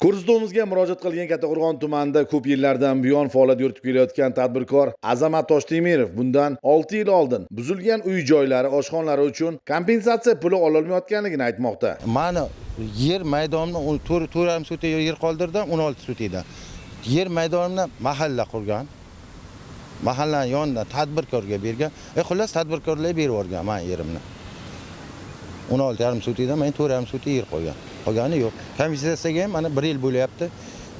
Ko'rsatuvimizga murojaat qilgan Kattaqo'rg'on tumanida ko'p yillardan buyon faoliyat yuritib kelayotgan tadbirkor Azamat Toshtemirov bundan 6 yil oldin buzilgan uy joylari, oshxonalari uchun kompensatsiya puli ololmayotganligini aytmoqda. Mani yer maydonimni 4,5 sotik yer qoldirdim, 16 sotikdan. Yer maydonimni mahalla qurgan. Mahallani yonidan tadbirkorga bergan. Xullas, tadbirkorlar berib yuborgan mani yerimni. 16,5 sotikdan men 4,5 sotik yer qolgan. Qolgani yo'q. Kompensatsiyaga ham mana 1 yil bo'lyapti.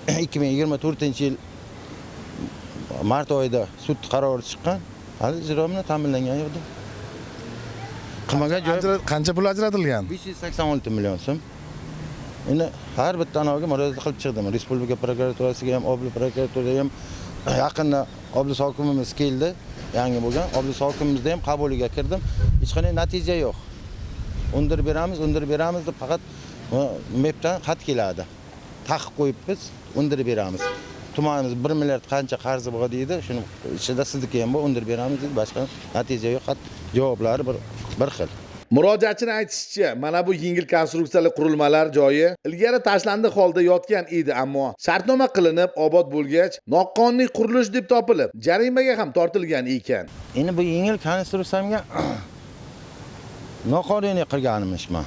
2024-yil mart oyida sud qarori chiqqan. Hali ijro bilan ta'minlangan yo'qda. Qilmagan joyi Qancha pul ajratilgan? 586 million so'm. Endi har bitta anaviga murojaat qilib chiqdim. Respublika prokuraturasiga ham, obl prokuraturaga ham. Yaqinda oblis hokimimiz keldi, yangi bo'lgan. Oblis hokimimizda ham qabuliga kirdim. Hech qanday natija yo'q. Undirib beramiz, undirib beramiz deb faqat MEBdan xat keladi. Taqiq qo'yibmiz, undirib beramiz. Tumanimiz 1 milliard qancha qarzi bor deydi, shuni ichida sizniki ham bor, undirib beramiz deydi. Boshqa natija yo'q, xat javoblari bir xil. Murojaatchining aytishicha, mana bu yengil konstruksiyali qurilmalar joyi ilgari tashlandiq holda yotgan edi, ammo shartnoma qilinib obod bo'lgach, noqonuniy qurilish deb topilib, jarimaga ham tortilgan ekan. Endi bu yengil konstruksiyamga noqonuniy qilganmishman.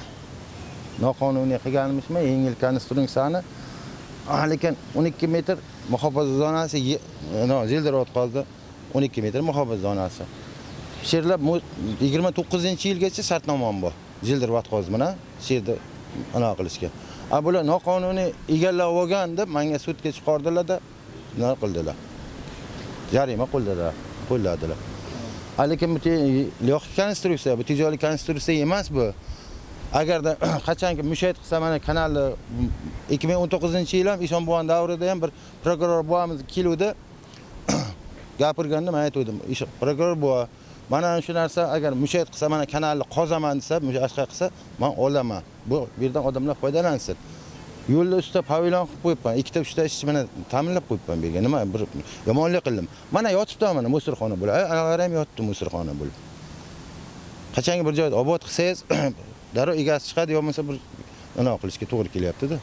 Noqonuniy qilganmishman yengil konstruksiyani. Lekin 12 metr muhofaza zonasi, Zildirot qoldi. 12 metr muhofaza zonasi. Sherlar 29-yilgacha shartnomam bor. Zildirvatqoz bilan shu yerda anaqa qilishga. Bular noqonuniy egallab olgan deb menga sudga chiqardilar-da, nima qildilar? Jarima qo'lladilar. Lekin bu logik konstruksiya, bu tijoriy konstruksiya emas bu. Agarda qachonki mushayd qilsa mana kanalni 2019-yil ham Eshon buvani davrida ham bir prokuror buvamiz keluvdi. Gapirganda men aytgandim, prokuror buva, mana shu narsa agar mushayd qilsa mana kanalni qozaman desa, boshqa qilsa, men olaman. Bu yerdan odamlar foydalansin. Yo'lda ustida pavilyon qilib qo'yibman, 2ta 3ta ishchi mana ta'minlab qo'yibman bu yerga. Nima bir yomonlik qildim. Mana yotibdi mana musorxona bo'lib. Analar ham yotibdi musorxona bo'lib. Qachonki bir joyda obod qilsangiz, darrov egasi chiqadi, yo bo'lmasa bir nima qilishga to'g'ri kelyapti-da.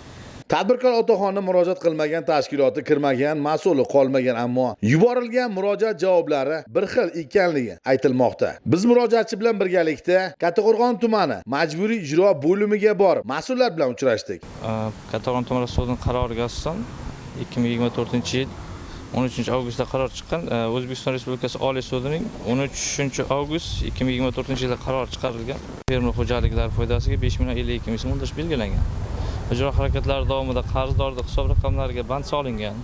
Tadbirkor otaxonni murojaat qilmagan tashkiloti kirmagan, mas'uli qolmagan, ammo yuborilgan murojaat javoblari bir xil ekanligi aytilmoqda. Biz murojaatchi bilan birgalikda Kattaqo'rg'on tumani majburiy ijro bo'limiga borib, mas'ullar bilan uchrashdik. Kattaqo'rg'on tuman sudining qaroriga asosan 2024-yil 13 avgustda qaror chiqqan. O'zbekiston Respublikasi Oliy sudining 13 avgust 2024-yilda qaror chiqarilgan. Fermer xo'jaliklari foydasiga 5 million 52 ming so'm undirish belgilangan. Ijro harakatlari davomida qarzdorning hisob raqamlariga band solingan.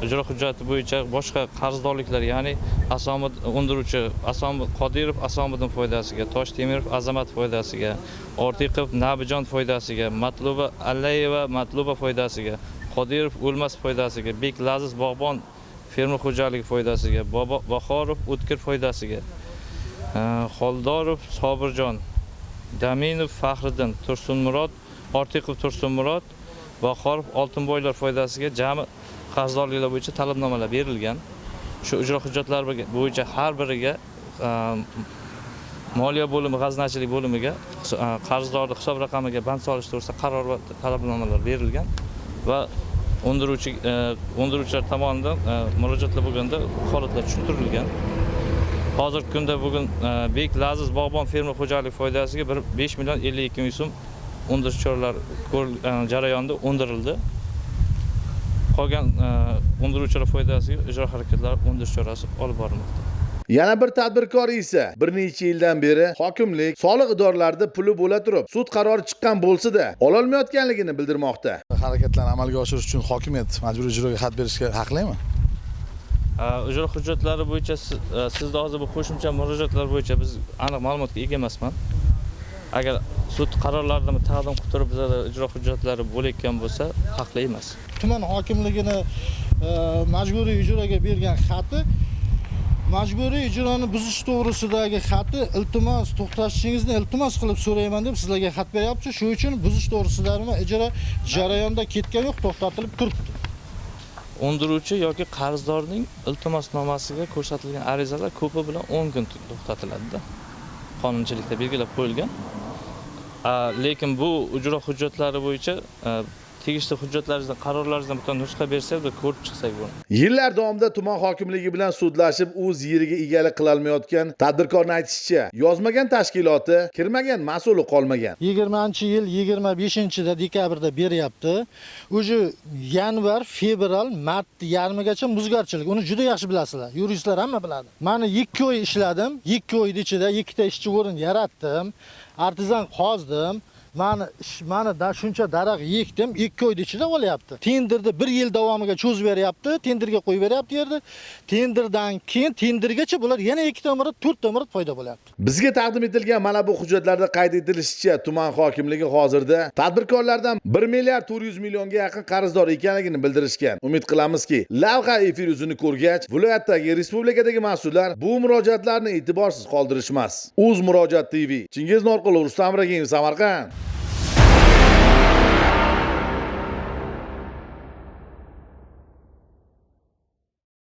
Ijro hujjati bo'yicha boshqa qarzdorliklar, ya'ni Asomid undiruvchi Asomid Qodirov Asomiddin foydasiga, Toshtemirov Azamat foydasiga, Ortiqov Nabijon foydasiga, Matluba Allayeva Matluba foydasiga, Qodirov O'lmas foydasiga, Bek Laziz Bog'bon fermer xo'jaligi foydasiga, Bobo Bahorov O'tkir foydasiga, Xoldorov Sobirjon, Daminov Faxriddin, Tursunmurod Ortiqov Tursunmurod, Bahorov Oltinboylar foydasiga jami qarzdorliklar bo'yicha talabnomalar berilgan. Shu ijro hujjatlari bo'yicha har biriga moliya bo'limi, g'aznachilik bo'limiga qarzdorni hisob raqamiga band solish to'g'risida qaror va talabnomalar berilgan va undiruvchilar tomonidan murojaatlar bo'lganda holatlar tushuntirilgan. Hozirgi kunda bugun Bek Laziz Bog'bon fermer xo'jaligi foydasiga bir 5 million 52 ming so'm undirish choralari jarayonida undirildi. Qolgan undiruvchilar foydasiga ijro harakatlari undirish chorasi olib borilmoqda. Yana bir tadbirkor esa bir necha yildan beri hokimlik, soliq idoralarida puli bo'la turib, sud qarori chiqqan bo'lsa-da, ololmayotganligini bildirmoqda. Harakatlarni amalga oshirish uchun hokimiyat majburiy ijroga xat berishga haqlimi? Ijro hujjatlari bo'yicha sizda hozir bu qo'shimcha murojaatlar bo'yicha biz aniq ma'lumotga ega emasman. Agar sud qarorlarini taqdim qilib turib bizada ijro hujjatlari bo'layotgan bo'lsa, haqli emas. Tuman hokimligini majburiy ijroga bergan xati, majburiy ijroni buzish to'g'risidagi xati, iltimos, to'xtatishingizni iltimos qilib so'rayman deb sizlarga xat beryapti. Shu uchun buzish to'g'risidagi ijro jarayonda ketgani yo'q, to'xtatilib turibdi. Undiruvchi yoki qarzdorning iltimosnomasiga ko'rsatilgan arizalar ko'pi bilan 10 kun to'xtatiladi-da. Qonunchilikda belgilab qo'yilgan. Lekin bu ijro hujjatlari bo'yicha Tegishli hujjatlaringizdan, qarorlaringizdan bitta nusxa bersangiz, bir ko'rib chiqsak buni. Yillar davomida tuman hokimligi bilan sudlashib o'z yeriga egalik qilolmayotgan tadbirkorning aytishicha, yozmagan tashkiloti, kirmagan mas'uli qolmagan. 20-yil 25 dekabrda beryapti. Уже yanvar, fevral, mart yarmigacha muzgarchilik. Uni juda yaxshi bilasizlar. Yuristlar hamma biladi. Mani 2 oy ishladim. 2 oyning ichida ikkita ishchi o'rin yaratdim. Artizan qozdim. Mani da shuncha daraxt ekdim, 2 oyning ichida olyapti. Tenderni 1 yil davomiga cho'zib beryapti, tenderga qo'yib beryapti yerni. Tenderdan keyin tendergacha bular yana 2 ta imorat, 4 ta imorat paydo bo'lyapti. Bizga taqdim etilgan mana bu hujjatlarda qayd etilishicha, tuman hokimligi hozirda tadbirkorlardan 1 milliard 400 millionga yaqin qarzdor ekanligini bildirishgan. Umid qilamizki, lavha efir yuzini ko'rgach, viloyatdagi, respublikadagi mas'ullar bu murojaatlarni e'tiborsiz qoldirishmas. O'z Murojaat TV, Chingiz Norqulov, Rustam Ragimov, Samarqand.